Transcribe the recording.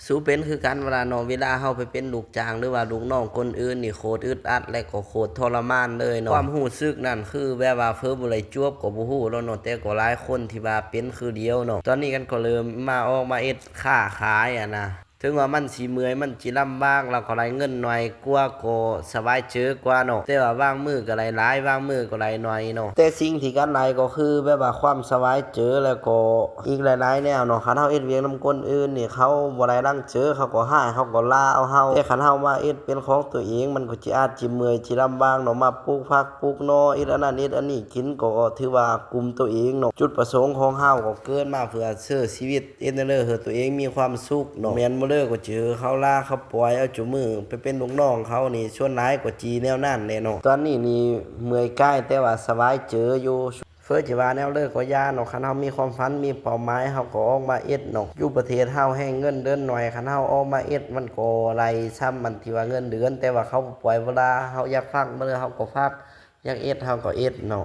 ສູເປັນຄືກັນບໍ່ລະເນາະ? ເວລາເຮົາໄປເປັນລູກຈ້າງ ຫຼືວ່າລູກນ້ອງຄົນອື່ນນີ້ ໂຄດອຶດອັດ ແລະກໍໂຄດທໍລະມານເລີຍເນາະ. ຄວາມຮູ້ສຶກນັ້ນ ຄືແບບວ່າເຜີບໍ່ໄດ້ຈົວບກໍບໍ່ຮູ້ແລ້ວເນາະ, ແຕ່ກໍຫຼາຍຄົນທີ່ວ່າເປັນຄືດຽວເນາະ. ຕອນນີ້ກັນກໍເລີ່ມມາອອກມາເຮັດຄ້າຂາຍຫັ້ນນະ. ເຖິງວ່າມັນຊິເມື່ອຍ ມັນຊິລຳບາກ ແລ້ວກໍໄດ້ເງິນໜ້ອຍກວ່າ ກໍສະບາຍເຈີກວ່າເນາະ, ແຕ່ວ່າບາງມື້ກໍໄດ້ຫຼາຍ ບາງມື້ກໍໄດ້ໜ້ອຍເນາະ. ແຕ່ສິ່ງທີ່ກັນໄດ້ກໍຄືແບບວ່າຄວາມສະບາຍເຈີ ແລ້ວກໍອີກຫຼາຍໆແນວເນາະ. ຄັນເຮົາເຮັດວຽກນຳຄົນອື່ນນີ້ ເຂົາບໍ່ໄດ້ລັງເຈີ ເຂົາກໍຮ້າຍ ເຂົາກໍລາເອົາເຮົາ. ແຕ່ຄັນເຮົາມາເຮັດເປັນຂອງຕົວເອງ ມັນກໍຊິອາດຊິເມື່ອຍ ຊິລຳບາກເນາະ, ມາປູກຜັກປູກໜໍ່ ເຮັດອັນນັ້ນເຮັດອັນນີ້ກິນ ກໍຖືວ່າກຸມຕົວເອງເນາະ. ຈຸດປະສົງຂອງເຮົາກໍເກີດມາເພື່ອໃຊ້ຊີວິດ ເຮັດແນວໃດໃຫ້ຕົວເອງມີຄວາມສຸກເນາະ. ແມ່ນບໍ່ເລີຍກໍຈື່ເຂົາລາເຂົາປ່ອຍເອົາຈຸມື້ ໄປເປັນລູກນ້ອງເຂົານີ້ ສ່ວນຫຼາຍກໍຈີ່ແນວນັ້ນແຫຼະເນາະ. ຕອນນີ້ນີ້ເມື່ອຍກາຍ ແຕ່ວ່າສະບາຍເຈີຢູ່. ເຟີຈະວ່າແນວເລີຍກໍຢ່າເນາະ, ຄັນເຮົາມີຄວາມຝັນ ມີເປົ້າໝາຍ ເຮົາກໍອອກມາເຮັດເນາະ. ຢູ່ປະເທດເຮົາແຮ່ງເງິນເດືອນໜ້ອຍ, ຄັນເຮົາອອກມາເຮັດ ມັນກໍໄດ້ຊ່ຳອັນທີ່ວ່າເງິນເດືອນ, ແຕ່ວ່າເຂົາບໍ່ປ່ອຍເວລາ ເຮົາຢາກພັກມື້ເຮົາກໍພັກ, ຢາກເຮັດເຮົາກໍເຮັດເນາະ.